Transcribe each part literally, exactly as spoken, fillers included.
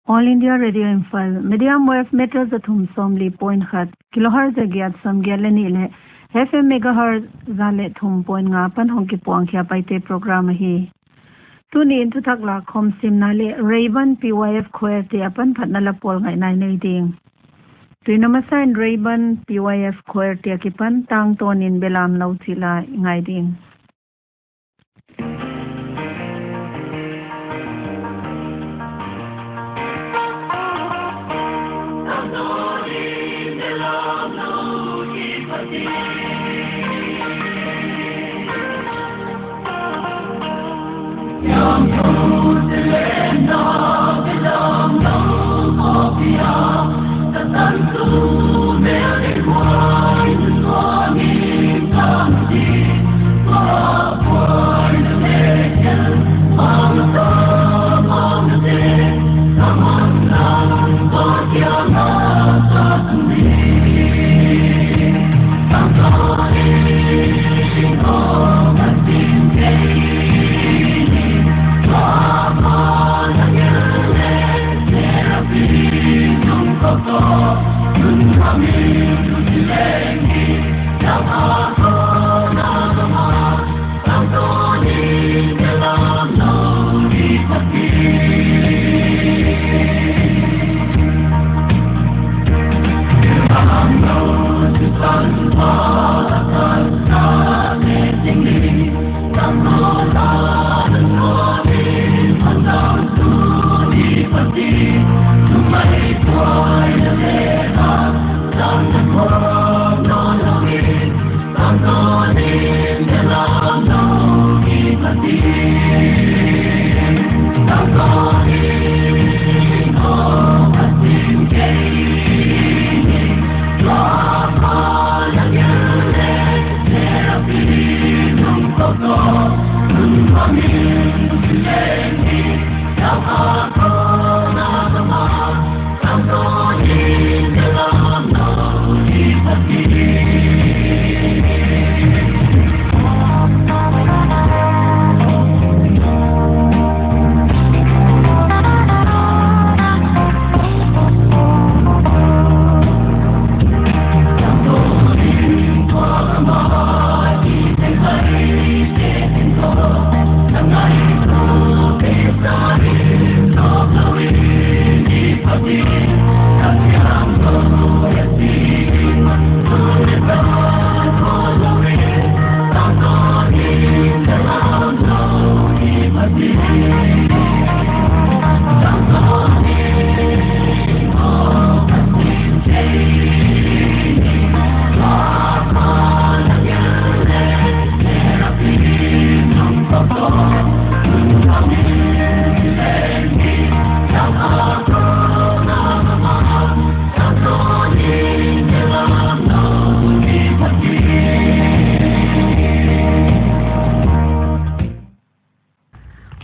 All India Radio Imphal, medium wave meter za thum sawmli point khat, kilohertz za giat sawmgiat leh nih leh F M megahertz za leh thum point nga apan hong kipuang khia Paite program ahi. Tuni'n thuthak lakkhawm simna leh Rayburn P Y F Choir te apan phatna la pawl ngaihna i nei ding. Tuin a masa in Rayburn P Y F Choir te akipan Tangtawnin Belam Nou chih la i ngai ding.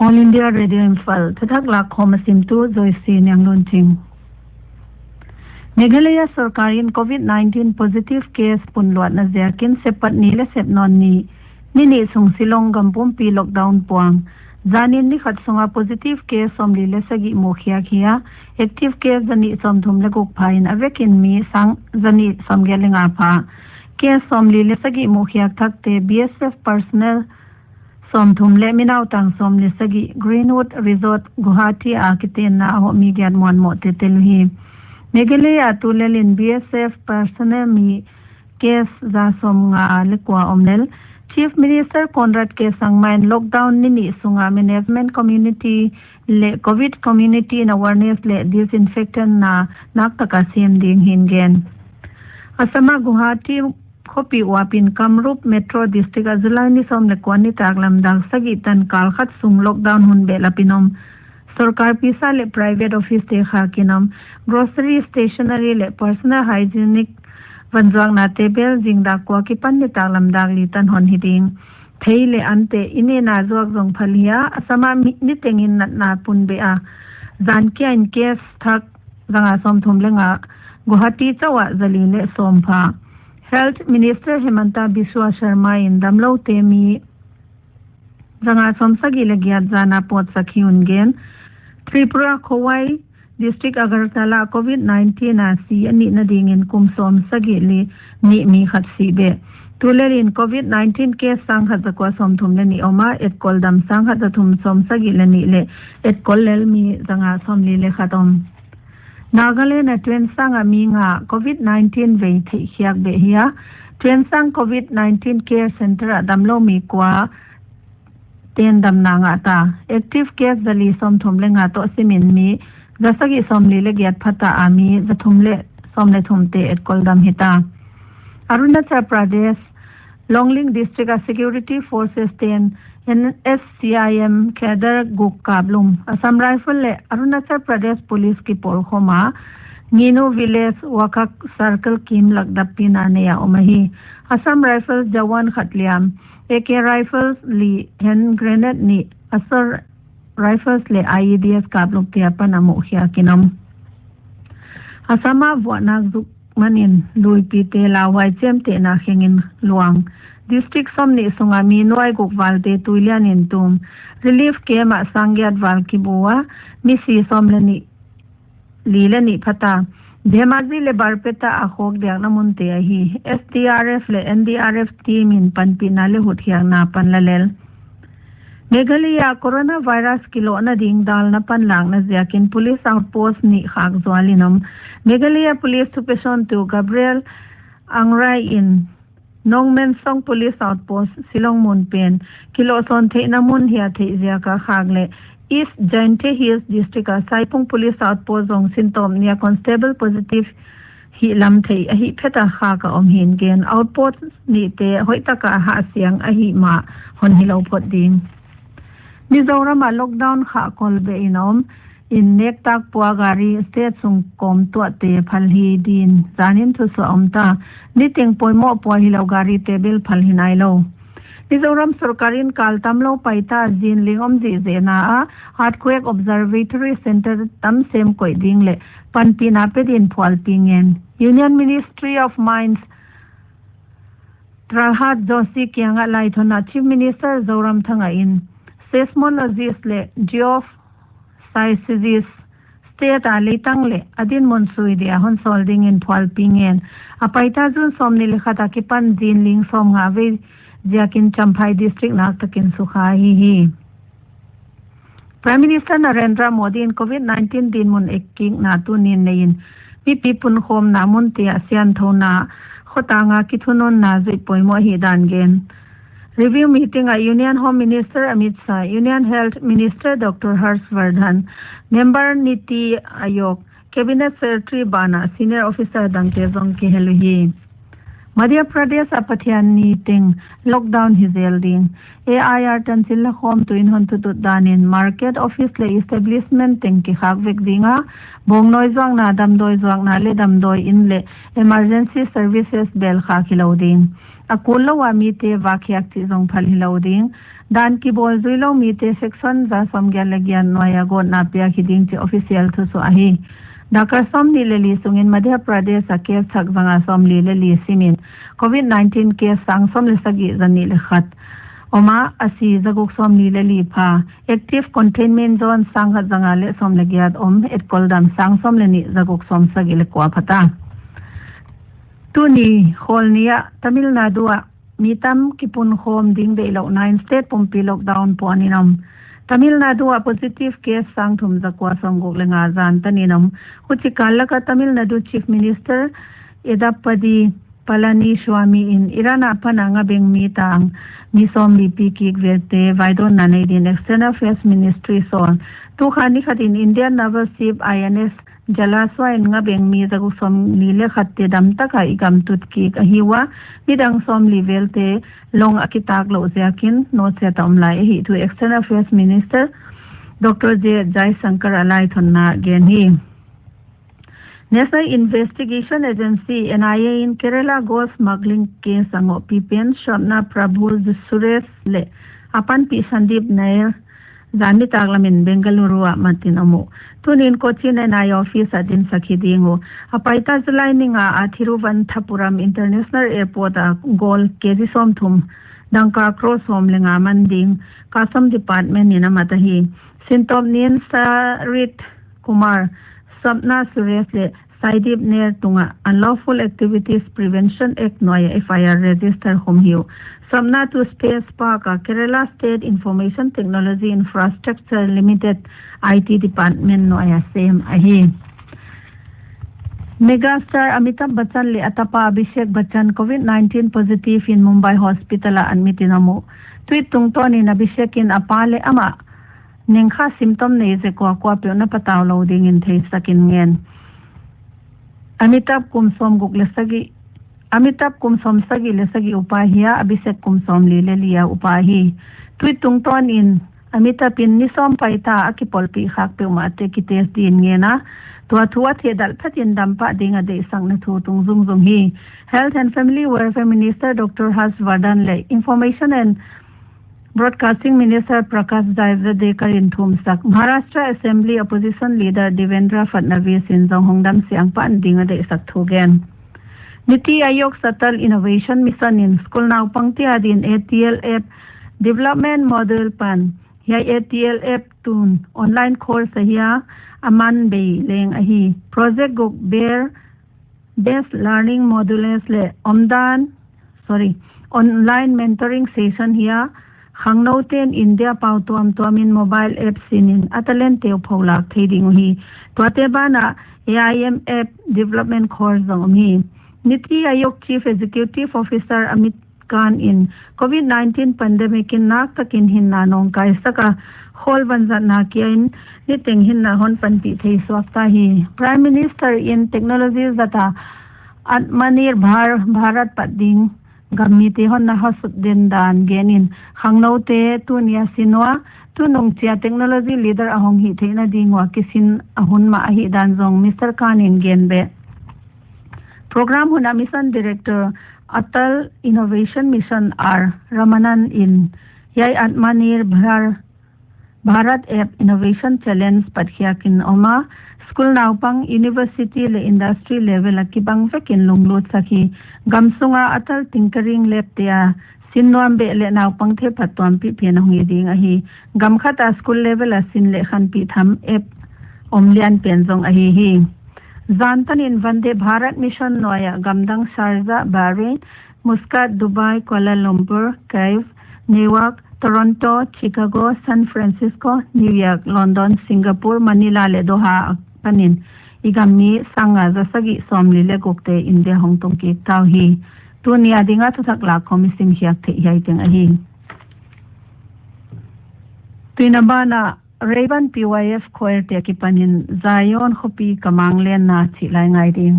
All India Radio Imphal, thuthak lakkhawm a simtu Joyce Nianglunching. Meghalaya sorkar in covid nineteen positive case punluatna ziakin Seppatni leh Sepnawn ni, ni nih sung Shillong gam pumpi lockdown puang. Zanin ni khat sunga positive case sawmli leh sagih mukhiak hi a, active case zanih sawmthum leh guk pha in a vekin mi sang zanih sawmgiat leh nga pha. Case sawmli leh sagih mukhiak thakte B S F personnel sawmthum leh mi nautang sawmli leh sagih Greenwood Resort Guwahati a kitenna a hoh mi giat muanmoh te tel uhi. Meghalaya a tulel in B S F personnel mi case za sawmnga leh kua om lel. Chief Minister Conrad K Sangma in lockdown ni nih sunga management community leh covid community in awareness leh disinfectant na naktak a sem ding hi'n gen. Assam a Guwahati khopi uapin Kamrup Metro District a July ni sawm leh kua nitaklam dak sagih tan kal khat sung lockdown hun behlap in om. Sorkar pisa leh private office te khak in om. Grocery, stationery leh personal hygienic vanzuakna te bel zing dak kua kipan nitaklam dak li tan hon hi ding. Thei leh ante i neihna zuak zong phal hi a, Assam a mi, niteng in natna pun beh a. Zan kia in case thak zanga sawmthum leh nga, Guwahati chauh ah zali leh sawm pha. Health Minister Himanta Biswa Sarma in damloute mi zanga sawmsagih leh giat zan a pawtsak hi un gen. Tripura, Khowai, District Agartala COVID nineteen a si a nihna dingin kum sawm sagih leh nih mi khat si beh. Tulel in COVID nineteen case sang khat zakua sawmthum leh nih om a, etkol dam sang khat zathum sawm sagih leh nih leh etkol lel mi zanga sawmli leh khat om. Nagaland a Tuensang a mi nga COVID nineteen vei theihkhiak beh hi a, Tuensang COVID nineteen Care Center a damlou mi kua ten damna ngah ta. Active case zali sawmthum leh nga toh simin mi zasagih sawmli leh giat pha ta a, mi zathum leh sawm leh thum te etkol dam hita. Arunachal Pradesh, Longding District a Security Forces ten N S C I M cadre guk kaplum. Assam Rifle leh Arunachal Pradesh Police kipawlkhawm a, Nginu Village Wakak Circle kim lak dappihna nei a om ahi. Assam Rifles jawan khat liam, A K Rifles li, hand grenade nih, Assam Rifles leh I E Ds kaplumte apan a muhkhiak in om. Assam a vuahnak zuk manin luipite lauhuai chiamtehna khengin luang. District sawmnih sunga mi nuai guk valte tuilian in tum. Relief camp ah sang giat val kibu a, mi si sawm leh nih, li leh nih pha ta. Dhemaji leh Barpeta a khawk diakna munte ahi. S D R F leh N D R F team in panpihna leh hutkhiakna pan la lel. Meghalaya coronavirus kilohna ding dalna panlakna ziakin police outpost nih khak zual in om. Meghalaya Police thupesawntu Gabriel Angrai in Nongmensong Police Outpost, Shillong mun pen kilohsawn theihna mun hia theih ziaka khak leh East Jaintia Hills District a Saipung Police Outpost zong sintawm nia constable positive hihlam theih ahih phet a khak a om hi'n gen. Outpost nihte hoihtaka hahsiang ahih mah hon hilou phot ding. Mizoram a lockdown khah kol beh in om in, nektak pua gari state sung kawm tuahte phal hi ding zanin thusuah om ta. Niteng poimoh pua hilou garite bel phal hi nailou. Mizoram sorkar in kal tamlou paita zinling om zihzehna a Earthquake Observatory Center tam sem koih ding leh panpihna pe din phualpi ngen. Union Ministry of Mines Pralhad Joshi kiangah laithonna Chief Minister Zoramthanga in seismologist leh geophysicist state a leitang leh a dinmun sui dia hon sawl dingin phualpi ngen. A paita June sawmnih leh khat a kipan zinling sawmnga vei ziakin Champhai District naktakin sukha ahi hi. Prime Minister Narendra Modi in COVID nineteen dinmun ekkikna tuni'n nei in, mipi punkhawmna munte ah sianthona khotanga kithununna zuih poimoh ahihdan gen. Review meeting ah Union Home Minister Amit Shah, Union Health Minister Doctor Harsh Vardhan, member Niti Aayog, Cabinet Secretary banah senior officer dangte zong kihel uhi. Madhya Pradesh a Pathianni teng lockdown hi zel ding. A I R tanchil lakhawmtu in hon thutut danin market, office leh establishment teng kikhak vek ding a, bawngnawi zuakna, damdawi zuakna leh damdawi inn leh emergency services bel khak hilou ding. A kul lou a mite vakkhiak chih zong phal hilou ding. Dan kibawl zuilou mite section za sawmgiat leh giat nuai a gawtna piak hi ding chih official thusuah ahi. Dakar sawmnih leh li sungin Madhya Pradesh a case thak zanga sawmli leh li simin COVID nineteen case sang sawm leh sagih zanih leh khat om a, a si zaguk sawmli leh li pha. Active containment zone sang khat zanga leh sawm leh giat om, etkol dam sang sawm leh nih zaguk sawm sagih leh kua pha ta. Tuni Khualni ah Tamil Nadu ah mi tam kipunkhawm ding deihlouh nine state pumpi lockdown puanin om. Tamil Nadu ah positive case sang thum zakua sawmguk leh nga zan tanin om. Huchi kal laka Tamil Nadu Chief Minister Edappadi Palaniswami in Iran a pan a ngabeng mi tang mi sawmli pi kik vekte vaidawnna nei din External Affairs Ministry sawl. Tukha ni khatin Indian naval ship I N S Jalaswa in ngabeng mi zaguk sawmli leh khatte damtaka i gam tut kik ahi ua, midang sawmli velte long a kitak louh ziakin nawtsiat a om lai ahi thu External Affairs Minister Doctor S Jaishankar a laithonna gen hi. National Investigation Agency, N I A in Kerala gold smuggling case a ngohpi pen Swapna Prabhu Suresh leh a panpih Sandeep Nair zan nitak lamin Bengaluru ah matin om uh. Tuni'n Cochin N I A office ah dinsak hi ding uh. A paita July ni nga a Thiruvananthapuram International Airport a gold K G sawmthum, dangka crore sawm leh nga man ding Customs Department in a mat ahi. Sintawp niin Sarit Kumar Swapna Suresh leh Saidip Nair tungah Unlawful Activities Prevention Act nuaia F I R register khum hi uh. Swapna tuh Space Park a Kerala State Information Technology Infrastructure Limited, I T Department nuaia sem ahi. Megastar Amitabh Bachchan leh a tapa Abhishek Bachchan COVID nineteen positive in Mumbai hospital ah admit in om uh. Tuih tungtawn in Abhishek in a pa leh amah nengkha symptom nei zek ua kuapeuh na patau lou dingin theisak in ngen. Amitabh kum sawmguk leh sagih, Amitabh kum sawmsagih leh sagih upa hi a, Abhishek kum sawmli leh li a upa hi. Tuih tungtawn in Amitabh in ni sawm paita a kipawlpih khak peuhmahte kitest dingin ngen a, tua thu a thehdalh phetin dampah ding a deihsakna thu tung zungzung hi. Health and Family Welfare Minister Doctor Harsh Vardhan leh Information and Broadcasting Minister Prakash Javadekar in thumsak. Maharashtra Assembly Opposition Leader Devendra Fadnavis in zong hong damsiang pah ding a deihsak thu gen. Niti Aayog Atal Innovation Mission in school naupangte adin A T L app development model pan. Hiai A T L app tuh online course ahi a, a man bei leng ahi. Project guk ber best learning modules leh omdan, sorry, online mentoring session hi a, khangnouten India pau tuamtuam in mobile app sinin a talent te uh pholak thei ding uhi. Tuate banah A I M app development course zong om hi. Niti Aayog Chief Executive Officer Amit Kant in COVID nineteen pandemic in naktakin hinna nawngkaisak a, khawl vanzatna kia in niteng hinna hon panpih thei suak ta hi. Prime Minister in technology zat a Atmanirbhar Bharat pat ding gam mite honna hosut den dan gen in, khangnoute tuni a sin ua, tunung chia technology leader a hong hih theihna ding ua kisin a hun mah ahihdan zong Mister Kant in gen beh. Program hun a Mission Director Atal Innovation Mission R Ramanan in hiai Atmanirbhar Bharat App Innovation Challenge patkhiak in om a, school naupang, university leh industry level a kibang vekin lunglutsak hi. Gam sunga Atal Tinkering Lab te a sin nuam beh leh naupangte phattuampih pen a hong hi ding ahi. Gam khat a school level a sin leh khanpih tham app om lian pen zong ahi hi. Zan tanin Vande Bharat Mission nuaia gamdang Sharjah, Bahrain, Muscat, Dubai, Kuala Lumpur, Kyiv, Newark, Toronto, Chicago, San Francisco, New York, London, Singapore, Manila leh Doha panin i gam mi sanga za sagih sawmli leh gukte India hong tung kik ta uhi. Tuni a dinga thuthak lak khawm i simkhiak theih hiai teng ahi. Tuin a banah Rayburn P Y F Choir te akipanin Zion Khopi Ka Mang Lenna chih la i ngai ding.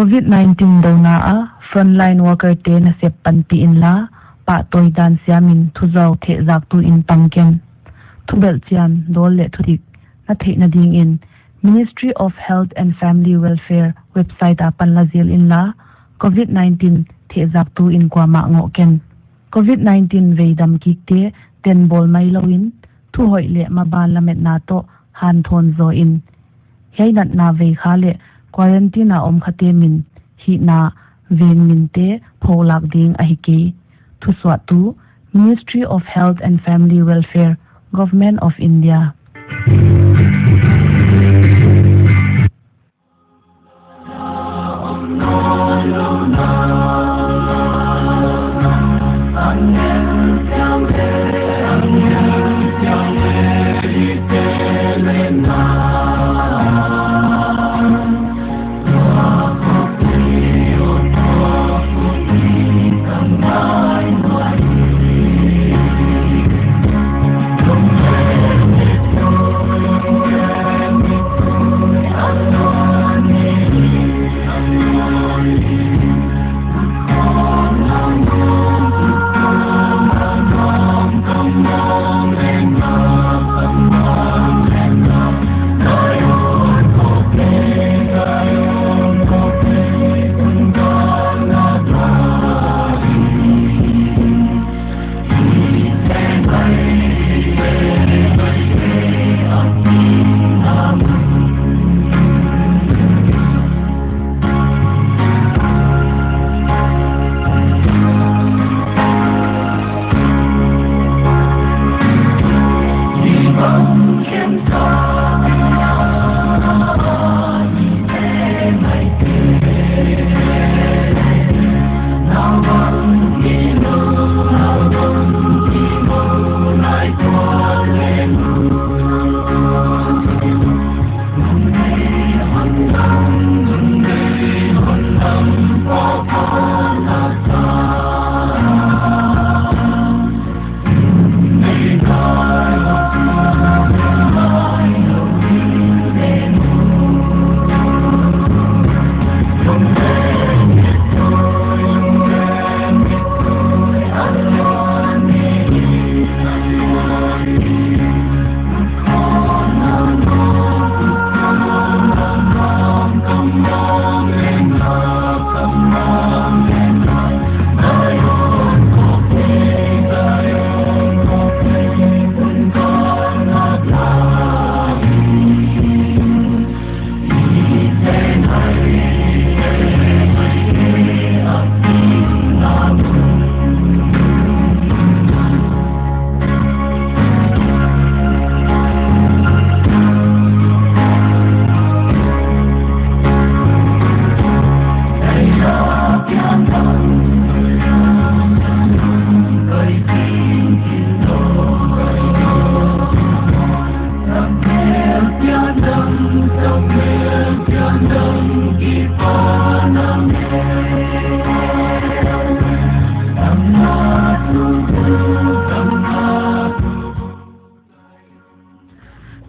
Covid nineteen douna a frontline worker te nasep panpih inla, pahtawi dan siamin thuzau thehzaktu in pang ken. Thubelhchian, dawl leh thudik na theihna dingin Ministry of Health and Family Welfare website a pan la zil inla, Covid nineteen thehzaktu in kuamah ngoh ken. Covid nineteen veidam kikte tenbawl mai louin, thuhoih leh maban lametna toh hanthawn zaw in. Hiai natna veikha leh quarantine a om khate min, hihna veng minte pholak ding ahi kei. Thusuahtu, Ministry of Health and Family Welfare, Government of India.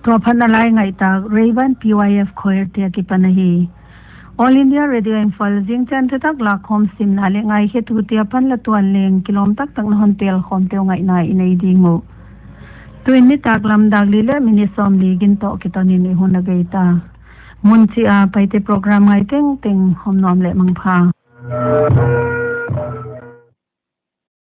Tua phatna lai ngaihtak Rayburn P Y F Choir te akipan ahi. All India Radio Imphal, zingchiang thetak lakkhawm simna leh ngaikhetute apan la tuanleng kilawm taktak na hon telkhawmte uh ngaihna i nei ding uh. Tuin nitaklam dak li leh minute sawmli gin toh kiton in i hun a bei ta. Mun chih a Paite program ngai tengteng hom nuam leh mangpha.